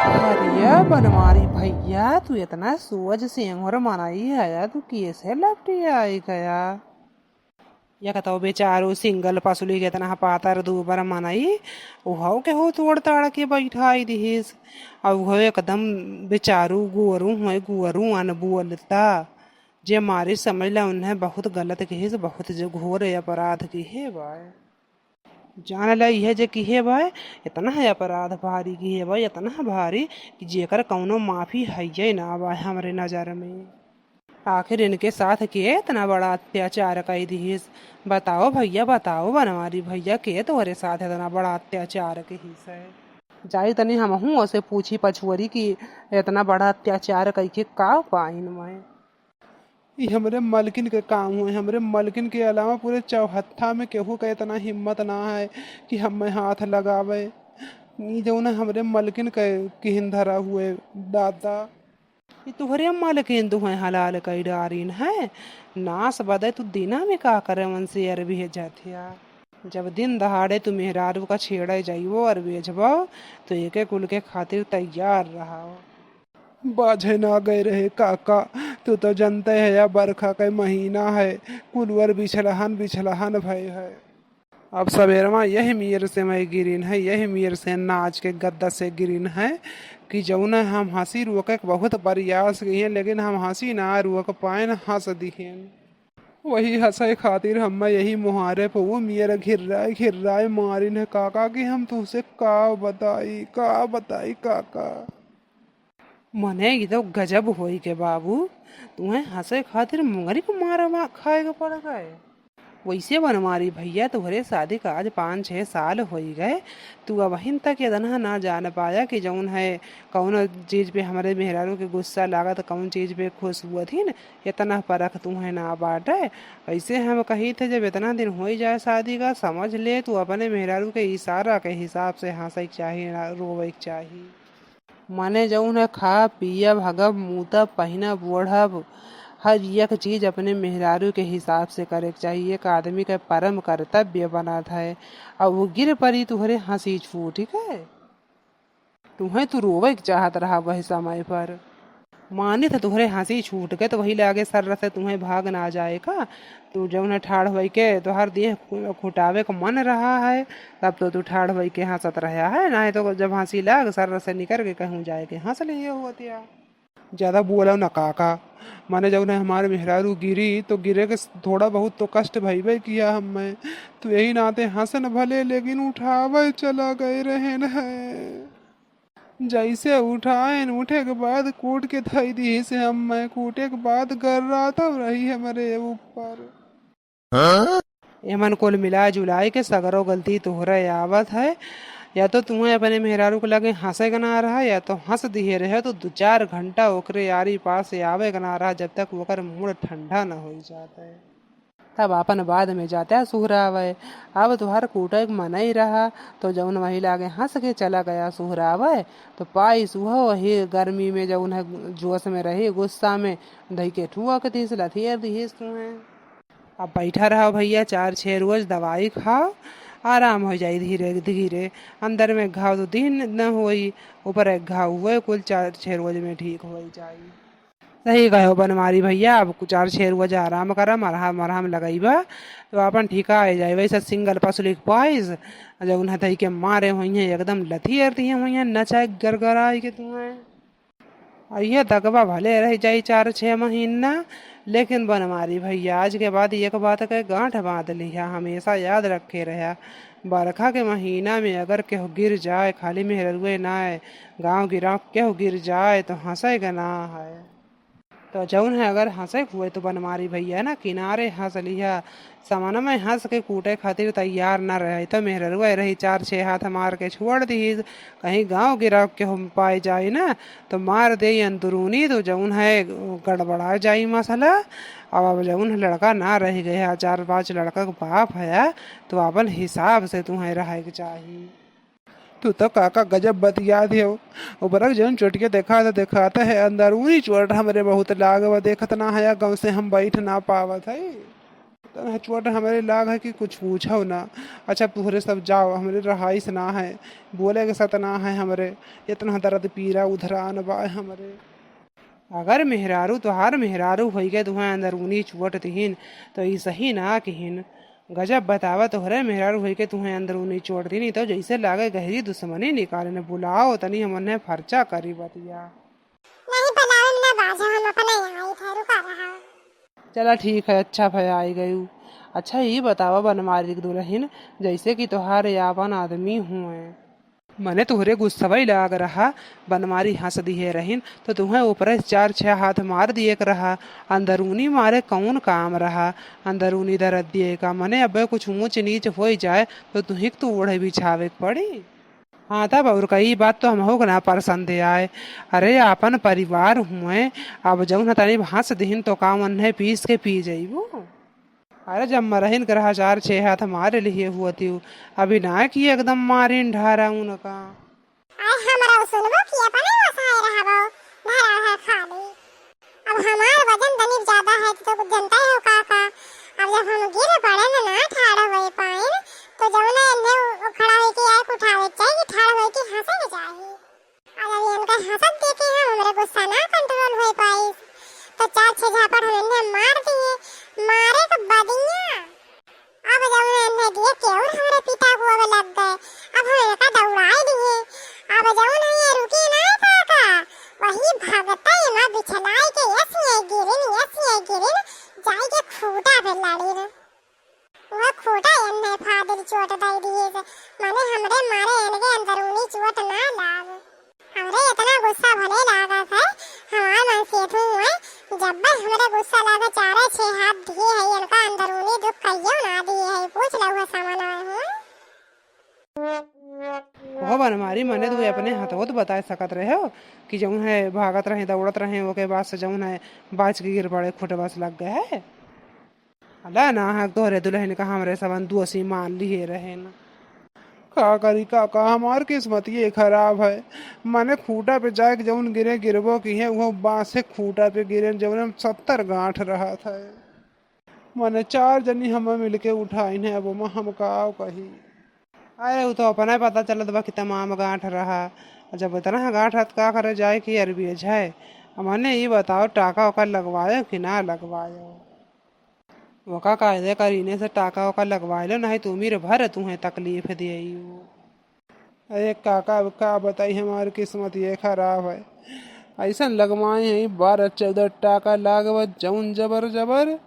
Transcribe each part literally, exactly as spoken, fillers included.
अरे बनवारी भैया, तू इतना सोझ सिंगुर मनई हया, तू कैसे लपटियाई गया? एक तो बेचारू सिंगल पसुली के इतना पातर दूबर मनई, उहउ केहू तोड़ ताड़ के बैठाई दिहिस। अउ उहउ एकदम बेचारू गोरू हुए, गोरू अन बोलता। जे मारी समझ ला उन्हें बहुत गलत किहिस, बहुत जे घोर अपराध किहे बाय। जान ला इहे जे किहे बाय, इतना है अपराध भारी किहे बाय, इतना है भारी कि जेकर कउनो माफी हइये ना बाय हमरे नजर में। आखिर इनके साथ के इतना बड़ा अत्याचार कइ दिहिस? बताओ भैया, बताओ बनवारी भैया, के तोहरे साथ इतना बड़ा अत्याचार किहिस है? जाई तनी हमहूँ ओसे पूछी पछुअरी कि इतना बड़ा अत्याचार कइके का पाइन मैं। ई हमरे मलकिन के काम हुए। हमरे मलकिन के अलावा पूरे चौहत्था में केहू का इतना हिम्मत ना है कि हमें हाथ लगावे। ई जौन है हमरे मलकिन के किहिन धरा हुए दादा। ई तुहरे मलकिन दुहे हलाल कई डारिन है। नास बदे तू दिना में का करे उनसे अरबी है जाथिया। जब दिन दहाड़े तू मेहरारू का छेड़े जाइबो और बेचबो, तो एके कुल के खातिर तैयार रहो। बाझे ना गए रहे काका, तू तो जनते है या बरखा के महीना है, कुलवर बिछलहन बिछलहन भय है। अब सवेरवा यही मेर से मैं गिरिन है, यही मेर से नाच के गद्दा से गिरिन है कि जौन हम हंसी रोके के बहुत प्रयास किए, लेकिन हम हंसी ना रोक पाएन, हंस दिहेन। वही हंसे खातिर हम्मे यही मुहारे पे वो मेर घिर्राए घिर्राए मारिन है काका कि हम तुहसे का बताई, का बताई काका। मने ई तो गजब होई के बाबू, तुहें हंसे खातिर मुंगरी के मारा मा-, खाए के पड़ गए। वैसे बनवारी भैया, तुहरे शादी का आज पाँच छः साल होई गए, तू अबहिन तक इतना ना जान पाया कि जौन है कौन चीज पे हमरे मेहरारू के गुस्सा लागत, कौन चीज पे खुश हुअत हिन, इतना परख तुहें ना बाटे। ऐसे हम कही थे जब इतना दिन होई जाए शादी का, समझ ले तू अपने मेहरारू के इशारा के हिसाब से हंसे के चाही, ना रोवे के चाही। माने जौन है खा, पियब, हगब, मूतब, पहिनब, ओढ़ब, हर एक चीज अपने मेहरारू के हिसाब से करे के चाही। एक आदमी के परम कर्तव्य बनत है। अब वो गिर परी तुहरे हंसी छूट के, तुहें तू रोवे के चाहत रहा वही समय पर। मानित है तुहरे हंसी छूट के तो वही लागे सर्र से तुहें भाग ना जाए का। तू जौन है ठाढ़ होई के तोहर देह खु-, खुटावे के मन रहा है, तब तो तू ठाढ़ होई के हंसत रहा है, नाहीं तो जब हंसी लाग सर्र से निकर के कहूँ जाए के हंस लिए होतिया। ज्यादा बोलो ना काका, माने जौन है हमारे मेहरारू गिरी तो गिरे के थोड़ा बहुत तो कष्ट भइबे किया हम्मे, तो यही नाते हंसन भले लेकिन उठावे चला गए रहेन है। जैसे उठाएन, उठे के बाद कूट के धई दिहिस हम्मे, कूटे के बाद गर्रात रही हमरे ऊपर। एमन कुल मिला जुलाए के सगरो गलती तोहरे आवत है। या तो तुहें अपने मेहरारू के लगे हंसे के ना रहा, या तो हंस दिहे रहे तो दो चार घंटा ओकरे आरी पास आवे के ना रहा, जब तक ओकर मूड ठंडा न होई जात है। तब आपन बाद में जाते सुहरावे। अब तोहर कूटे के मन ही रहा, तो जौन वही लागे हंस के चला गया सुहरावे। तो पाइस उहो वही गर्मी में जौन है जोश में रही, गुस्सा में धई के ठुआ के दिहिस, लथियर दिहिस तुहें। अब बैठा रहो भैया, चार छः रोज दवाई खाओ, आराम हो जाई धीरे धीरे। अंदर में घाव तो दिन न होई, ऊपर एक घाव हुए, कुल चार छः रोज में ठीक हो जाई। सही कहो बनवारी भैया, अब कुछ चार छः रोज आराम करा, मरहम मरहम लगइबा तो आपन ठीका आ जाई। वैसे सिंगल पसुली के पाइस जौन हथई के मारे होइहें, एकदम लथियर दिहे होइहें, नचाए गरगराई के तुहें। अइहे दगवा भले रह जाई चार छः महीना, लेकिन बनवारी भैया, आज के बाद एक बात के गांठ बांध लिहा, हमेशा याद रखे रहा। बरखा के महीना में अगर केहू गिर जाए, खाली मेहररुए ना है, गांव गिराव केहू गिर जाए तो हंसे के ना है। तो जौन है अगर हंसे के हुए तो बनवारी भैया ना किनारे हंस लिहा, समनवा में हंस के कूटे खातिर तैयार न रहे, तो मेहररुआ रही चार छः हाथ मार के छोड़ दिहिस। कहीं गांव गिराव केहू पाए जाई ना, तो मार देई अंदरूनी, तो जौन है गड़बड़ा जाई मसला। अब, अब जौन है लड़का ना रह गया, चार पांच लड़का के बाप है, तो अपन हिसाब से तुहें रहे के चाही। तू तो काका गजब बतियात हो। ऊपरक जौन चोट के देखा तो देखात है, अंदरूनी चोट हमरे बहुत लाग बा, देखत ना है, गाँव से हम बैठ ना पावत है। इतना चोट हमरे लाग है कि कुछ पूछो ना। अच्छा, तुहरे सब जाओ, हमरे रहाइश ना है, बोले के सत ना है हमरे, इतना दर्द पीरा उधरान बा हमरे। अगर मेहरारू तोहार मेहरारू होइके तुहें अंदरूनी चोट दिहिन, तो ई सही ना किहिन। गजब बतावा, तोहरे मेहरारू होइके तुहें अंदरूनी चोट दिहिन, तो जैसे लागे गहरी दुश्मनी निकाले न। बुलाओ तनी, हम उन्हें फर्चा करी बतिया। नहीं बुलावे ना बाजा, हम अपने आई थे, रुका रहा। चला ठीक है, अच्छा भया आई गयू। अच्छा, ई बतावा बनवारी के दुलहिन, जैसे कि तोहार यावन आदमी हुए, मने तोहरे गुस्सवई लाग रहा, बनवारी हँस दिहे रहिन, तो तुहें ऊपरे से चार छह हाथ मार दिए के रहा। अंदरूनी मारे कौन काम रहा? अंदरूनी दर्द दिए का? मने अबे कुछ ऊँच नीच होई जाए, तो तुहिक तो ओढ़े बिछावे के पड़ी। हाँ, तब और का, ई बात तो हमहू के ना पसंद आए। अरे, आपन परिवार हुए, अब जौन है तनी हँस दिहिन, तो का उन्हें पीस के पी जइबू? अरे, जब मरहिन के रहा, चार छह हाथ मार लिहे हुअतिउ, अभी ना कि एकदम मारिन ढारा उनका। अरे, हमरा सुनबो कि अपने वसाए रहबो, धरा है खाली। अब हमार वजन तनिक ज्यादा है, तो कुछ जनता है का का? अब जब हम गिर पड़े न, ना ठाड़ होए पाइन, तो जौने इन्हें उ-, खड़ा होए के आए, उठावे के चाही कि ठाड़ होए के हँसे के चाही? अब जब इनका हँसत देखे हम, हमरे गुस्सा ना control होए पाइस, तो चार छह झापड़ हम इन्हें मार दिए, मारे के बदिया। अब जौन है इन्हें देख के और हमरे पिता को अब लग गए। अब हम इनका दौड़ाए दिए। अब जौन है ये रुकी ना काका, वही भगते इमा बिछलाए के ऐसी है गिरिन, ऐसी है गिरिन, जाए के खूटा पे लड़िन। वह खूटा इन्हें फादिल चोट दे दिए से, माने हमरे मारे इनके अंदरूनी चोट ना लाग। हमरे इतना गुस्सा भले लागत है, हमार मन से तू है, जब बस हमरे गुस्सा लागे, चारे छह हाथ दिए है, इनका अंदरूनी दुख कहियो ना दिए है, पूछ लउहे सामान आए हूँ। हो बनवारी, मने तू अपने हथवो तो बता सकत रहे हो कि जौन है भागत रहे, दौड़त रहे, ओके बाद से जौन है बाच के गिर पड़े, खुटवा से लग गए है। अला ना है, तोहरे दुलहिन का हमरे सबन दोषी मान लिहे रहेन। का करी काका, हमार किस्मत ये खराब है। मने खूटा पे जाए के जौन गिरे गिरबो किहे, उहो बाँसे खूटा पे गिरे, जौन में सत्तर गाँठ रहत है। मने चार जनी हमें मिलके उठाइन है, अब ओमा हम का कही। अरे, उ तो अपना ही पता चलत बा कि तमाम गाँठ रहा। जब इतना गाँठ रहत, का करे जाए कि अरबियज है। मने ई बताओ, टाका ओका लगवायो कि ना लगवायो? ओका कायदे करीने से टाका ओका लगवाए लो, नहीं तो उमिर भर तुहें तकलीफ देई। अरे काका, अब का बताई, हमार किस्मत ये खराब है। ऐसन लगवाए हैं बारह चौदह टाका लागवत, जौन जबर जबर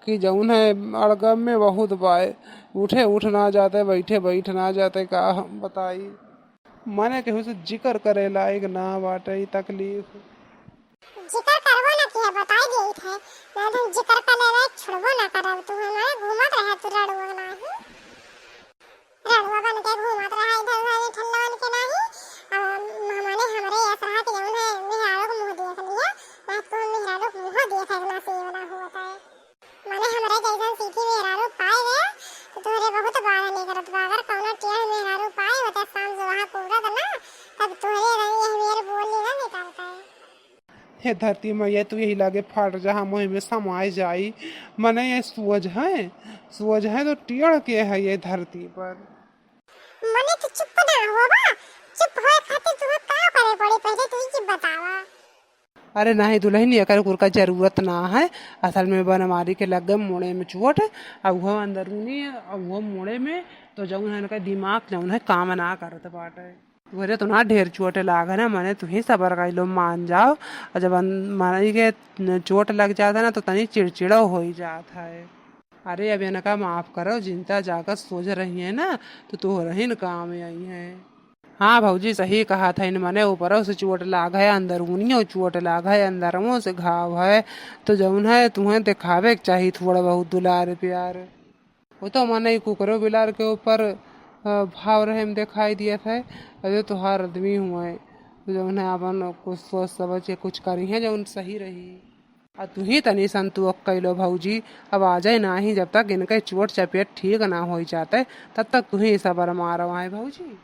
कि जौन है अड़गम में बहुत बाय। उठे उठ ना जाते, बैठे बैठ ना जाते, का हम बताई। मने केहू से जिक्र करे लायक ना बाटे ई तकलीफ। जिक्र करबो ना किया, बताई देइत है, ना तुम जिक्र कर लेवे, छोड़बो ना करब। तू हमारे घूमत रहे, तू रड़ुआ नाही, रड़ुआ बन के घूमत रहे इधर उधर, ठल्ला बन के नाही। अब माने हमरे ऐसा रहा कि जौन है मेहरारू को मुँह देख लिया, ना तू मेहरारू को मुँह देखे ना से वाला होता है। माने हमरे जैसन सीधी मेहरारू पाए गए, तो तोहरे बहुत बार नहीं करत बा। अगर कौनो टेढ़ मेहरारू पाए, होते शाम से वहाँ पूरा ना, तब तोहरे रंग यह मेर बोल ना निकालता है। हे धरती मैया, तू यही लागे फाट जा, हम वही में समाए जाई। मने ये सोझ है, सोझ है तो टेढ़ के है ये धरती पर। मने तू चुप ना होबा, चुप होए खातिर तुहे का करे पड़ी, पहले तू ही बतावा। अरे नहीं दुलहिन, एकर कुर का जरूरत ना है। असल में बनवारी के लग गए मुड़े में चोट, और वो अंदरूनी, और वो मुड़े में, तो जौन है इनका दिमाग जौन है काम ना करत बाटे। तोहरे तो ना ढेर चोट लाग है ना, मने तुही सबर कइलो, मान जाओ। और जब अन-, मनई के न-, चोट लग जात है ना, तो तनी चिड़चिड़ो होई जात है। अरे, अब इनका माफ करो, जिंदा जागत सोझ रही है ना, तो तोहरहिन काम आई है। हाँ भौजी, सही कहा था, इन मने ऊपरों से चोट लाग है, अंदरूनियों चोट लाग है, अंदरवों से घाव है, तो जौन है, तुहें दिखावे के चाही थोड़ा बहुत दुलार प्यार। वो तो मने ई कुकरो बिलार के ऊपर, अ, भाव रहे में दिखाई दिया था। अरे तोहार आदमी हुए, तो जौन है अपन कुछ सोच समझ के कुछ करी है, जौन सही रही। आ तू ही तनी संतोष कैलो भौजी, अब आ जाए नाही, जब तक इनके चोट चपेट ठीक ना हो जाते, तब तक तू ही सबर मारो आए भौजी।